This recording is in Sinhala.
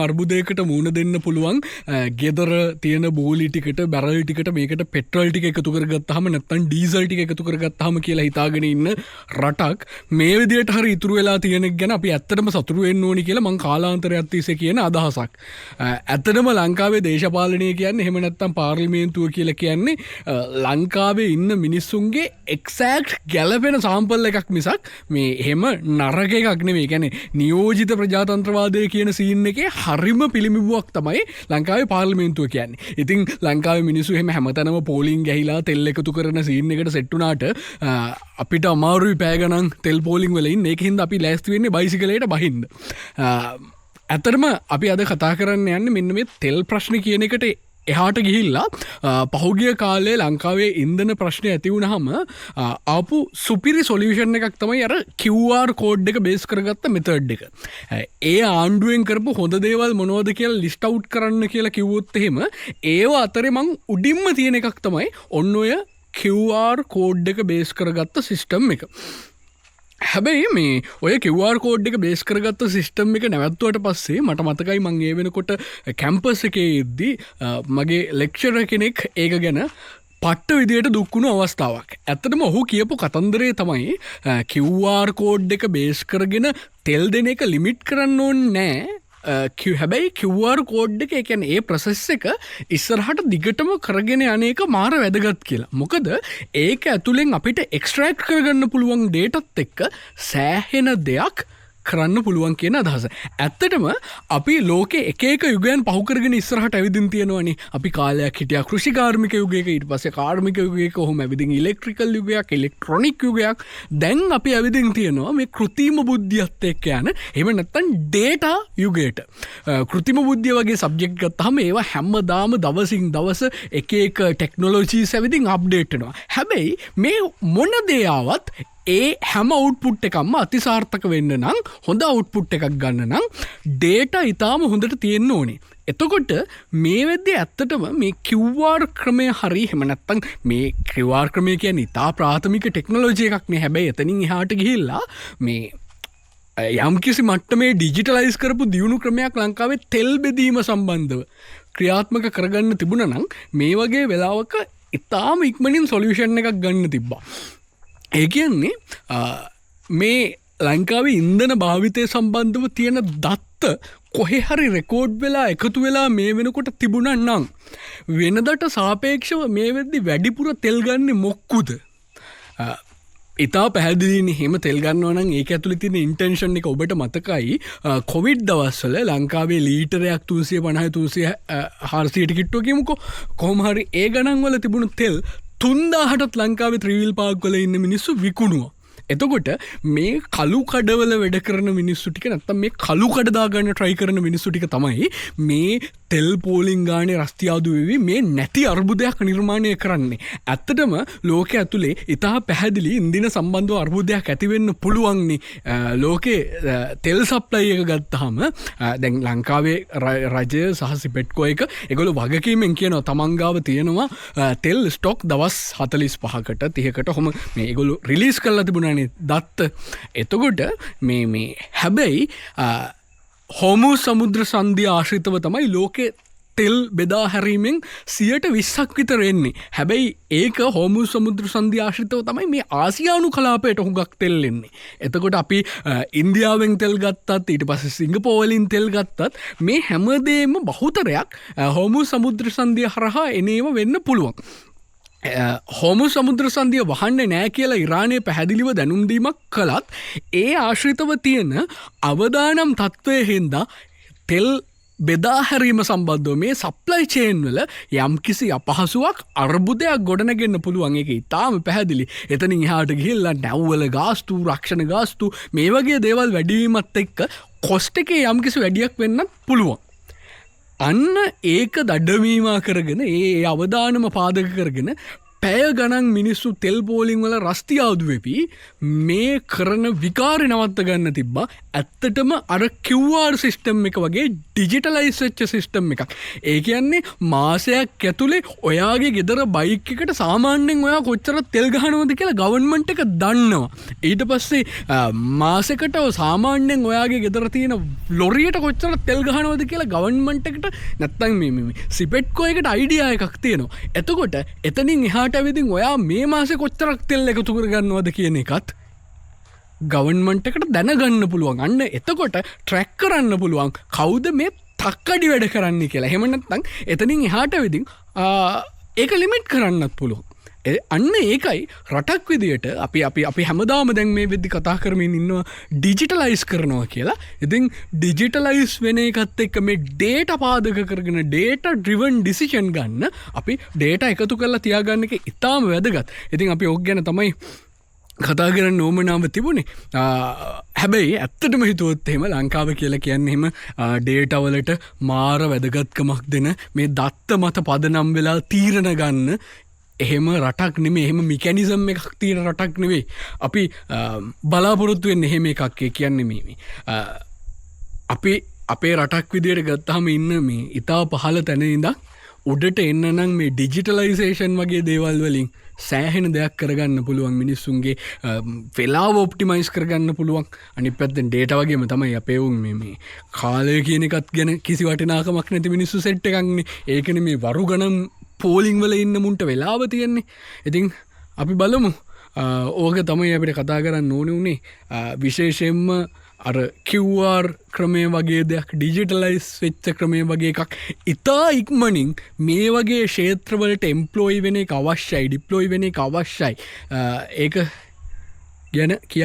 අර්බුදයකට මුහුණ දෙන්න පුළුවන්. ගෙදර තියෙන බෝලි ටිකට, බැරල් ටිකට, මේකට පෙට්‍රල් ටික එකතු කරගත්තාම නැත්නම් ඩීසල් ටික එකතු කරගත්තාම කියලා හිතාගෙන ඉන්න රටක් මේ විදියට හරි ඉතුරු වෙලා තියෙන එක ගැන අපි ඇත්තටම සතුටු වෙන්න ඕනි කියලා මං කාලාන්තරයක් තිස්සේ කියන අදහසක්. ඇත්තටම ලංකාවේ දේශපාලනය කියන්නේ, එහෙම නැත්නම් පාර්ලිමේන්තුව කියලා කියන්නේ, ලංකාවේ ඉන්න මිනිස්සුන්ගේ එක්සැක්ට් ගැලපෙන සාම්පල් එකක් මිසක් මේ එහෙම නරක එකක් නෙමෙයි. ඒ කියන්නේ නියෝජිත ප්‍රජාතන්ත්‍රවාදය කියන සීන් එකේ හරිම පිළිඹුවක් තමයි ලංකාවේ පාර්ලිමේන්තුව කියන්නේ. ඉතින් ලංකාවේ මිනිස්සු එහෙම හැමතැනම පෝලිං ගැහිලා තෙල් එකතු කරන සීන් එකට සෙට් වුණාට අපිට අමාරුයි පැය ගණන් තෙල් පෝලිං වල ඉන්න. ඒක හින්දා අපි ලෑස්ති වෙන්නේ බයිසිකලයට බහින්න. ඇත්තටම අපි අද කතා කරන්න යන්නේ මෙන්න මේ තෙල් ප්‍රශ්න කියන එකට එහාට ගිහිල්ලා පහුගිය කාලේ ලංකාවේ ඉන්ධන ප්‍රශ්න ඇති වුණාම ආපු සුපිරි සොලියුෂන් එකක් තමයි අර QR code එක බේස් කරගත්ත මෙතඩ් එක. ඒ ආණ්ඩුවෙන් කරපු හොඳ දේවල් මොනවද කියලා ලිස්ට් අවුට් කරන්න කියලා කිව්වොත් එහෙම ඒව අතරේ මං උඩින්ම තියෙන එකක් තමයි ඔන්න ඔය QR code එක බේස් කරගත්ත සිස්ටම් එක. හැබැයි මේ ඔය QR code එක බේස් කරගත්ත සිස්ටම් එක නැවැත්තුවට පස්සේ මට මතකයි මං ඒ වෙනකොට කැම්පස් එකේ ඉද්දි මගේ ලෙක්චරර් කෙනෙක් ඒක ගැන පට්ට විදියට දුක් වුණු අවස්ථාවක්. ඇත්තටම ඔහු කියපු කතන්දරේ තමයි QR code එක බේස් කරගෙන තෙල් දෙන එක ලිමිට් කරන්න ඕනේ නෑ. හැබැයි QR code එක, ඒ කියන්නේ ඒ ප්‍රොසෙස් එක ඉස්සරහට දිගටම කරගෙන යන එක මාර වැදගත් කියලා. මොකද ඒක ඇතුලෙන් අපිට එක්ස්ට්‍රැක්ට් කරගන්න පුළුවන් ඩේටාත් එක්ක සෑහෙන දෙයක් කරන්න පුළුවන් කියන අදහස. ඇත්තටම අපි ලෝකේ එක එක යුගයන් පහු කරගෙන ඉස්සරහට ඇවිදින් තියෙනවනේ. අපි කාලයක් හිටියා කෘෂිකාර්මික යුගයක, ඊට පස්සේ කාර්මික යුගයක, ඔහොම ඇවිදින් ඉලෙක්ට්‍රිකල් යුගයක්, ඉලෙක්ට්‍රොනික් යුගයක්. දැන් අපි ඇවිදින් තියෙනවා මේ කෘත්‍රිම බුද්ධියත් එක්ක යන, එහෙම නැත්නම් ඩේටා යුගයට. කෘත්‍රිම බුද්ධිය වගේ සබ්ජෙක්ට් ගත්තාම ඒවා හැමදාම දවසින් දවස එක එක ටෙක්නොලොජීස් ඇවිදින් අප්ඩේට් වෙනවා. හැබැයි මේ මොන දේ ආවත් ඒ හැම අවුට්පුට් එකක්ම අතිසාර්ථක වෙන්න නම්, හොඳ අවුට්පුට් එකක් ගන්න නම් ඩේටා ඉතාම හොඳට තියෙන්න ඕනේ. එතකොට මේ වෙද්දී ඇත්තටම මේ QR ක්‍රමය හරි, එහෙම නැත්නම් මේ QR ක්‍රමය කියන්නේ ඉතා ප්‍රාථමික ටෙක්නොලොජි එකක් නේ. හැබැයි එතනින් එහාට ගිහිල්ලා මේ යම්කිසි මට්ටමේ ඩිජිටලයිස් කරපු දියුණු ක්‍රමයක් ලංකාවේ තෙල් බෙදීම සම්බන්ධව ක්‍රියාත්මක කරගන්න තිබුණා නම් මේ වගේ වෙලාවක ඉතාම ඉක්මනින් සොලියුෂන් එකක් ගන්න තිබ්බා. ඒ කියන්නේ මේ ලංකාවේ ඉන්ධන භාවිතය සම්බන්ධව තියෙන දත්ත කොහේ හරි රෙකෝඩ් වෙලා එකතු වෙලා මේ වෙනකොට තිබුණා නම් වෙනදට සාපේක්ෂව මේ වෙද්දි වැඩිපුර තෙල් ගන්නෙ මොක්කුද? ඉතා පැහැදිලිනේ. එහෙම තෙල් ගන්නවා නම් ඒක ඇතුලේ තියෙන ඉන්ටෙන්ෂන් එක ඔබට මතකයි. කොවිඩ් දවස්වල ලංකාවේ ලීටරයක් තුන්සිය පනහයි, තුන්සිය, හාරසියට කිට්ටුව කියමුකෝ. කොහොම හරි ඒ ගණන් වල තිබුණු තෙල් තුන්දාහටත් ලංකාවේ ත්‍රිවිල් පාක් වල ඉන්න මිනිස්සු විකුණුවා. එතකොට මේ කළු කඩවල වැඩ කරන මිනිස්සු ටික නැත්තම් මේ කළු කඩ දාගන්න try කරන මිනිස්සු ටික තමයි මේ තෙල් පෝලිං ගානේ රස්තියාදු වෙවි මේ නැති අර්බුදයක් නිර්මාණය කරන්නේ. ඇත්තටම ලෝකෙ ඇතුලේ ඉතා පැහැදිලි ඉන්ධන සම්බන්ධව අර්බුදයක් ඇති වෙන්න පුළුවන්නේ. ලෝකේ තෙල් සප්ලයි එක ගත්තාම, දැන් ලංකාවේ රජය සහ සිපෙට්කෝ එක ඒගොල්ලෝ වගකීමෙන් කියනවා තමන් ගාව තියෙනවා තෙල් ස්ටොක් දවස් 45කට 30කට ඔහොම මේ ඒගොල්ලෝ රිලීස් කරලා තිබුණානේ දත්ත. එතකොට මේ හැබැයි හෝමු සමුද්‍ර සන්ධිය ආශ්‍රිතව තමයි ලෝකේ තෙල් බෙදා හැරීමෙන් සියයට විස්සක් විතර එන්නේ. හැබැයි ඒක හෝමු සමුද්‍ර සන්ධිය ආශ්‍රිතව තමයි මේ ආසියානු කලාපයට හුඟක් තෙල් එන්නේ. එතකොට අපි ඉන්දියාවෙන් තෙල් ගත්තත්, ඊට පස්සේ සිංගප්පූරු වලින් තෙල් ගත්තත් මේ හැමදේම බහුතරයක් හෝමු සමුද්‍ර සන්ධිය හරහා එනේම වෙන්න පුළුවන්. හෝමු සමුද්‍ර සන්ධිය වහන්නේ නෑ කියලා ඉරානය පැහැදිලිව දැනුම් දීමක් කළත් ඒ ආශ්‍රිතව තියෙන අවදානම් තත්ත්වය හින්දා තෙල් බෙදා හැරීම සම්බන්ධව මේ සප්ලයි චේන් වල යම්කිසි අපහසුවක් අර්බුදයක් ගොඩනගෙන්න පුළුවන්. ඒක ඉතාම පැහැදිලි. එතනින් එහාට ගිහිල්ලා නැව්වල ගාස්තු, රක්ෂණ ගාස්තු මේ වගේ දේවල් වැඩි වීමත් එක්ක කොස්ට් එකේ යම්කිසි වැඩියක් වෙන්නත් පුළුවන්. අන්න ඒක දඩමීමා කරගෙන ඒ අවදානම පාදක කරගෙන පැය ගණන් මිනිස්සු තෙල් පෝලිං වල රස්තියාදු වෙපි මේ කරන විකාරය නවත්ත ගන්න තිබ්බා. ඇත්තටම අර QR system එක වගේ ඩිජිටලයිස් වෙච්ච සිස්ටම් එකක්. ඒ කියන්නේ මාසයක් ඇතුලේ ඔයාගේ ගෙදර බයික් එකට සාමාන්‍යයෙන් ඔයා කොච්චර තෙල් ගහනවද කියලා ගවර්න්මන්ට් එක දන්නවා. ඊට පස්සේ මාසෙකට සාමාන්‍යයෙන් ඔයාගේ ගෙදර තියෙන ලොරියට කොච්චර තෙල් ගහනවද කියලා ගවර්න්මන්ට් එකට නැත්තම් මේ මේ සිපෙට්කෝ එකට අයිඩියා එකක් තියෙනවා. එතකොට එතනින් එහාට ඇවිදින් ඔයා මේ මාසේ කොච්චරක් තෙල් එකතු කරගන්නවද කියන එකත් ගවර්න්මන්ට් එකට දැනගන්න පුළුවන්. අන්න එතකොට ට්‍රැක් කරන්න පුළුවන් කවුද මේ තක්කඩි වැඩ කරන්නේ කියලා. එහෙම නැත්නම් එතනින් එහාට ඇවිදින් ඒක ලිමිට් කරන්නත් පුළුවන්. අන්න ඒකයි රටක් විදියට අපි අපි අපි හැමදාම දැන් මේ වෙද්දි කතා කරමින් ඉන්නවා ඩිජිටලයිස් කරනවා කියලා. ඉතින් ඩිජිටලයිස් වෙන එකත් එක්ක මේ ඩේටා පාදක කරගෙන ඩේටා ඩ්‍රිවන් ඩිසිෂන් ගන්න අපි ඩේටා එකතු කරලා තියාගන්න එක ඉතාම වැදගත්. ඉතින් අපි ඕක ගැන තමයි කතා කරන්න ඕමනාව තිබුණේ. හැබැයි ඇත්තටම හිතුවොත් එහෙම ලංකාව කියලා කියන්නේ එහෙම ඩේටා වලට මාර වැදගත්කමක් දෙන මේ දත්ත මත පදනම් වෙලා තීරණ ගන්න එහෙම රටක් නෙමෙයි, එහෙම මෙකැනිසම් එකක් තියෙන රටක් නෙමෙයි. අපි බලාපොරොත්තු වෙන්නේ එහෙම එකක්. ඒ කියන්නේ මේ අපි අපේ රටක් විදියට ගත්තාම ඉන්න මේ ඉතා පහළ තැන ඉඳන් උඩට එන්න නම් මේ ඩිජිටලයිසේෂන් වගේ දේවල් වලින් සෑහෙන දෙයක් කරගන්න පුළුවන්. මිනිස්සුන්ගේ වෙලාව ඔප්ටිමයිස් කරගන්න පුළුවන්. අනිත් පැත්තෙන් ඩේටා වගේම තමයි අපේ උන් මේ මේ කාලය කියන එකත් ගැන කිසි වටිනාකමක් නැති මිනිස්සු සෙට් එකක්නේ. ඒකනේ මේ වරු ගණන් පෝලිං වල ඉන්න මුන්ට වෙලාව තියෙන්නේ. ඉතින් අපි බලමු. ඕක තමයි අපිට කතා කරන්න ඕනේ උනේ. විශේෂයෙන්ම අර QR ක්‍රමය වගේ දෙයක්, ඩිජිටලයිස් වෙච්ච ක්‍රමය වගේ එකක් ඉතා ඉක්මනින් මේ වගේ ක්ෂේත්‍රවලට එම්ප්ලොයි වෙන එක අවශ්‍යයි, ඩිප්ලොයි වෙන එක අවශ්‍යයි. ඒක ගැන කිය